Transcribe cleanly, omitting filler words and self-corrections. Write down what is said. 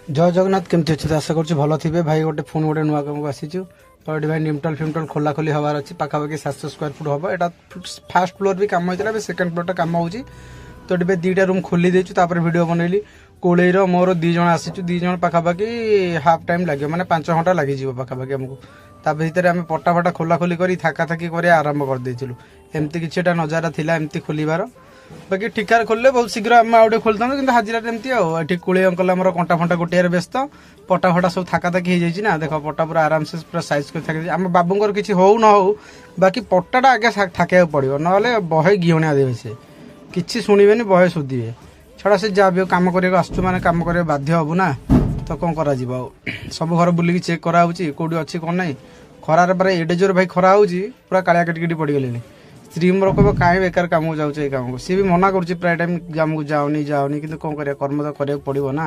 ଜୟ ଜଗନ୍ନାଥ। କେମିତି ଅଛନ୍ତି? ଆଶା କରୁଛି ଭଲ ଥିବେ। ଭାଇ, ଗୋଟେ ଫୋନ୍ ଗୋଟେ ନୂଆ କାମକୁ ଆସିଛୁ। ତ ଏଠି ଭାଇ ନିମଟଲ ଫିମଟଲ ଖୋଲା ଖୋଲି ହବାର ଅଛି। ପାଖାପାଖି 700 ସ୍କୋୟାର ଫୁଟ ହବ ଏଇଟା। ଫାର୍ଷ୍ଟ ଫ୍ଲୋର ବି କାମ ହେଇଥିଲା, ଏବେ ସେକେଣ୍ଡ ଫ୍ଲୋରଟା କାମ ହଉଛି। ତ ଏଠି ଏବେ 2ଟା ରୁମ୍ ଖୋଲି ଦେଇଛୁ, ତାପରେ ଭିଡ଼ିଓ ବନେଇଲି। କୋଳେଇର ମୋର 2 ଜଣ ଆସିଛୁ। 2 ଜଣ ପାଖାପାଖି ହାଫ୍ ଟାଇମ୍ ଲାଗିବ, ମାନେ 5 ଘଣ୍ଟା ଲାଗିଯିବ ପାଖାପାଖି ଆମକୁ। ତା ଭିତରେ ଆମେ ପଟା ଫଟା ଖୋଲା ଖୋଲି କରି ଥାକା ଥାକି କରି ଆରମ୍ଭ କରିଦେଇଥିଲୁ। ଏମିତି କିଛିଟା ନଜାରା ଥିଲା ଏମିତି ଖୋଲିବାର। ବାକି ଠିକାରେ ଖୋଲିଲେ ବହୁତ ଶୀଘ୍ର ଆମେ ଆଉ ଟିକେ ଖୋଲିଥାନ୍ତୁ, କିନ୍ତୁ ହାଜିରାରେ ଏମିତି। ଆଉ ଏଠି କୁଳେଇ ଅଙ୍କଲ ଆମର କଣ୍ଟା ଫଣ୍ଟା ଗୋଟିଆରେ ବ୍ୟସ୍ତ। ପଟା ଫଟା ସବୁ ଥାକା ଥାକି ହେଇଯାଇଛି ନା। ଦେଖ, ପଟା ପୁରା ଆରାମସେ ପୁରା ସାଇଜ୍ କରି ଥାକି। ଆମ ବାବୁଙ୍କର କିଛି ହଉ ନ ହଉ, ବାକି ପଟାଟା ଆଗେ ଥାକିବାକୁ ପଡ଼ିବ, ନହେଲେ ବହେ ଘିଅଣିଆ ଦେବେ ସେ। କିଛି ଶୁଣିବେନି, ବହେ ଶୋଧିବେ। ଛଡ଼ା ସେ ଯାହା ବି ହଉ, କାମ କରିବାକୁ ଆସୁଛୁ ମାନେ କାମ କରିବାକୁ ବାଧ୍ୟ ହବୁ ନା। ତ କ'ଣ କରାଯିବ ଆଉ? ସବୁ ଘର ବୁଲିକି ଚେକ୍ କରାହେଉଛି, କୋଉଠି ଅଛି କ'ଣ ନାହିଁ। ଖରାରେ ପୁରା ଏଡ଼େ ଜୋର ଭାଇ ଖରା ହେଉଛି, ପୁରା କାଳିଆ କାଟି କାଟି ପଡ଼ିଗଲେଣି। ସ୍ତ୍ରୀ ମୋର କହିବ, କାହିଁ ବେକାର କାମକୁ ଯାଉଛି ଏଇ କାମକୁ? ସିଏ ବି ମନା କରୁଛି ପ୍ରାୟ ଟାଇମ୍, କାମକୁ ଯାଉନି ଯାଉନି, କିନ୍ତୁ କ'ଣ କରିବା, କର୍ମ ତ କରିବାକୁ ପଡ଼ିବ ନା।